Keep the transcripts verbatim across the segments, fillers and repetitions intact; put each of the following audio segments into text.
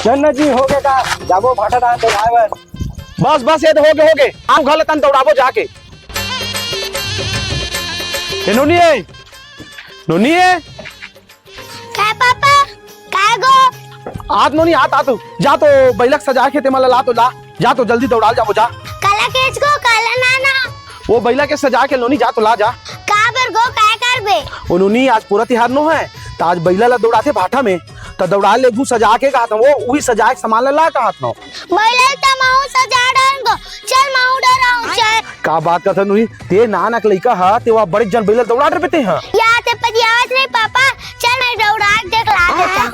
चल ना जी, हो गे का, जाबो भाटा डाहर दौड़ाए बर। बस बस, ये तो हो गे, हो गे। आव घर ले तन दौड़ाबो जाके। ए नोनी ए, नोनी ए। काय पापा? काय गो? आत नोनी, आत, आत। जा तो बइला के सजाए के तेमा ला, ला तो ला। जा तो जल्दी दौड़ाल जाबो, जा। काला केच गो, काला नाना। वो बइला के सजा के नोनी, जा तो ला, जा। का बर गो, काय करबे? ओ नोनी, आज पोरा तिहार नो हे, त आज बइला ला दौड़ाथे भाटा में, त दौड़ा लेबू सजा के कहत हंव, वो उही सजाए के सामान ला, ला कहत हंव। बइला ल त महूं सजा डरन गो। चल महूं डराऊं, चल। का बात करत हस नोनी? ते नानक लइका ह, ते वा बड़े जन बइला ल दौड़ा डरबे ते ह। या ते परियावत नहीं पापा, चल मैं दौड़ा के देखला देता।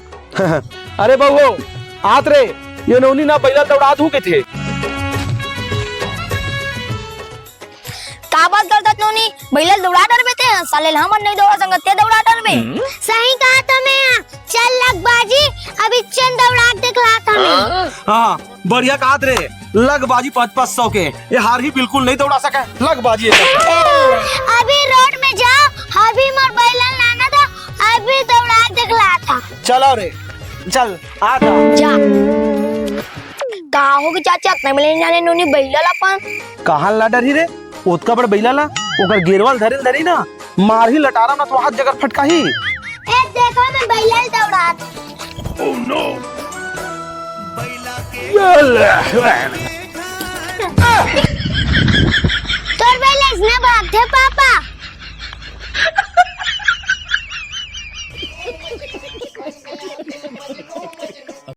अरे बहू, आत रे, ये नोनी ना बइला ल दौड़ा दू कथे। का बात करत हस नोनी? बइला ल दौड़ा डरबे ते ह, साले ल हमन नहीं दौड़ा सकन, ते दौड़ा डरबे। सही कहा तो मैं, चल लग बाजी, अभी चंद दौड़ा के देखला था मैं। हाँ, बढ़िया कहत रे, लग बाजी पाँच पाँच सौ के, ये हारही बिल्कुल नहीं दौड़ा सके, लग बाजी ये। अभी रोड में जाओ, अभी मोर बइला ल लाना था, अभी दौड़ा के देखला था। चलो रे, चल, आ जा। जा। का हो गे चाचा, अतना में ले जाने नोनी बइला ल अपन? कहाँ ला डरही रे, ओतका बड़ बइला ला, ओकर गेरवा ल धरे ल धरही ना, मारही लटारा ना तो हाथ जगर फटकाही। ए, देखो मैं बइला ल दौड़ात। Oh no! तोर बइला अइसने भागथे पापा।